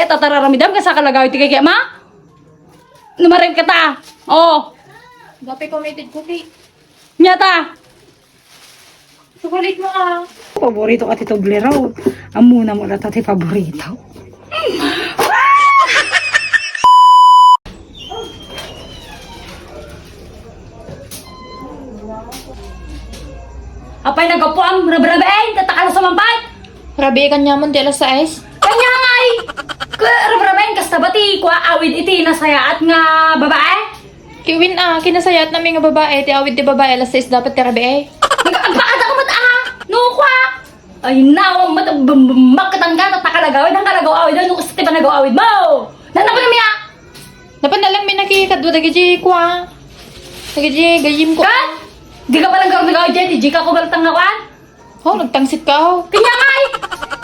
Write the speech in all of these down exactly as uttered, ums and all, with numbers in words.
Tatararamidam ka sa kalagaw iti kekema? Numarem ka ta. Oh. Dapat committed ko, ti. Nyata. Chocolate mo, ah. Paborito ka ti Toblerone. Ammona mo data ti paborito. Apay nagapuam, rabrabaen, tatakalo sa mampay. Rabii kaniaman ti alas sais. Kanya ngay! Ka-, rabrabaen, kasta ba ti kua awid iti nasayaat nga babae? Kiwin a, kinasayaat nami nga babae, ti awid ti babae, alas sais dapat ti rabii. Nag-, agpakada ka mat, ah! No, kua! Ay, nawa, mat-, bum-, bum-, makatan ka, tatakal agawid, ang kalagaw awid, ano, gusto ti panagaw awid mo? Nanapan mi, ah! Napan na lang mi nakikadwa dagiti kua. Dagiti gayim ko. Kat! Di ka palang gawin nagaw dyan, di ka ko baltang nga kwan? Oh, nagtangsit ka, oh. Kanya nga, eh!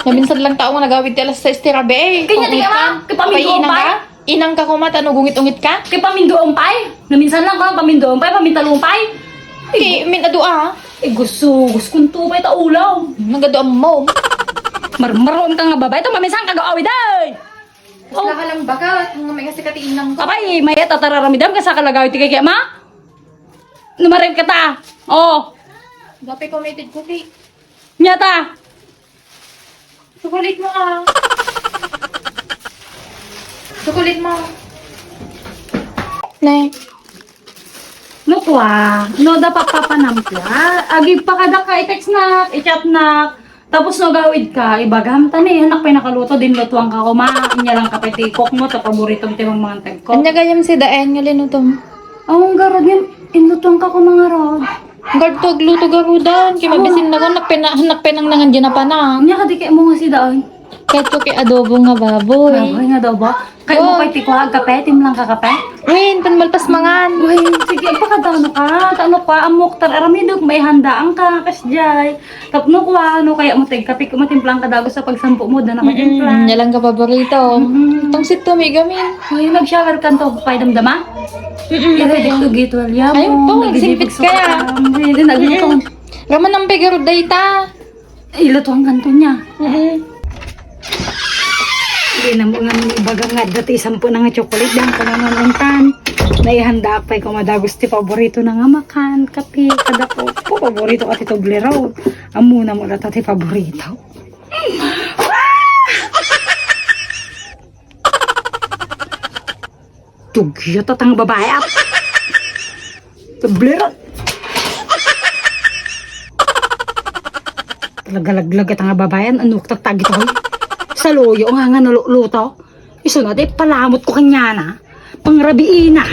Naminsan lang tao nga nagawid ti alas sais ti rabii, eh. Kanya ti Ang kama, utan. Kay paminduan Apay, inang pa, eh. Ka? Inang ka kuma, tano gungit-ungit ka? Kay paminduan pa, eh. Naminsan lang ka, paminduan pa, eh, pamintalon pa, eh. Kay min adu, ah. Eh, gusto, gusto kong tupay ta ulaw. Nagadu mo. Marmaroon ka nga babae, ito maminsan ka gawid, eh. Oh. Lahalang baga, nga may kasi kati inang ko. Apay, mayat at araramidam, ka sa kalagaw, iti kay ma? Numarem ka ta. Oh. Dapat committed ko, ti. Nyata. Chocolate mo, ah. Chocolate mo. Ne. No, kua. No, dapat papanam, kua. Agipakada ka, i-text na, i-chat na. Tapos no, gawid ka, ibagam, tani, anak pay nakaluto, din lutuan ka kuma. Inya lang ka pay ti cook mo, ta paboritom ti mamangantag ko. Anya gayam si Daen nga linutom? Ang garod nga, inlutuan ka kuma nga rod. Gartog, luto garudan. Kaya mabisin na ko, nakpena-, nakpenang nangan di na panang. Nya ka di kay mo nga si Daen. Kahit ko kay adobo nga baboy. Baboy nga adobo. Kay mo Oh. pay ti kuha, kape, timlang ka kape. Win, panmalpas mangan. Uy, sige, pakadano ka. Tano ka, amok, tar aramidok, may handaan ka, kasjay. Tapno kuha, ano, kaya mo tagkape, kung matimplang ka dago sa pagsampo mo, dana ka Mm-mm, timplang. Yan lang ka paborito. Mm-mm. Tungsit to, may gamin. Uy, nag-shower ka to, pay damdama? Mm-mm. Yan, pwede to, gate wall, yan. Ay, oo, nagsingpit ka. Hindi, nagluto. Mm-mm. Raman ang pegar dayta. Ilutuan kanto niya. Mm-mm. Hindi na mo nga ibaga nga dati sampo na nga chocolate, dan ko na nga untan. Naihanda pay ko madagos ti paborito na nga makan, kape, kada ko. Po, paborito ka ti Toblerone. Ammona mo data ti paborito. Tugya ta tang babae, ah. Toblerone. Talaga laglag ta nga babayan, ano, tagtagit ako. Saluyo nga nga naluluto. Isu na, di palamot ko kanya na. Pangrabiina.